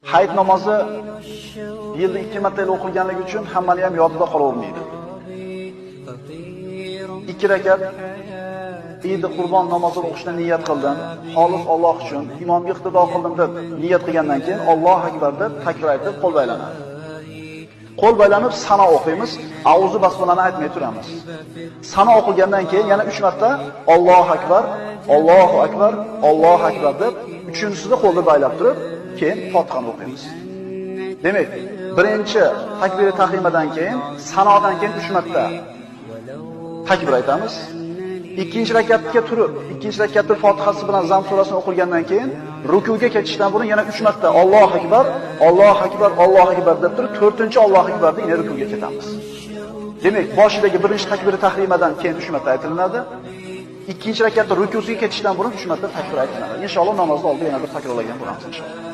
Hayit namozi yilda 2 marta o'qilganligi uchun hammani ham yodida qolavermaydi. 2 rakat Eid Qurbon namozini o'qishni niyat qildim, xolis Alloh uchun, imomga iqtido qildim deb niyat qilgandan keyin Allohu akbar deb takbir aytib qo'l baylanadi. Qo'l baylanib sano o'qiymiz, auzu basmalani aytmay turamiz. Sano o'qilgandan keyin yana 3 marta Allohu akbar, Allohu akbar, Allohu akbar deb uchinchisida qo'lni baylab turib, keyin Fotihani o'qiymiz. Demak, birinchi takbiri tahrimadan keyin, sanodan keyin 3 marta takbir aytamiz. Ikkinchi rakatga turib, ikkinchi rakatda Fotihasi bilan Zam surasini o'qilgandan keyin rukuga ketishdan burun yana 3 marta Allohu akbar, Allohu akbar, Allohu akbar deb turib, to'rtinchi Allohu akbar deb yana rukuga ketamiz. Demak, boshidagi birinchi takbiri tahrimadan keyin 3 marta aytilinadi. Ikkinchi rakatda rukusiga ketishdan burun 3 marta takbir aytilinadi. Inshaalloh namozning oldida yana bir takrorlagan bo'lamiz inshaalloh.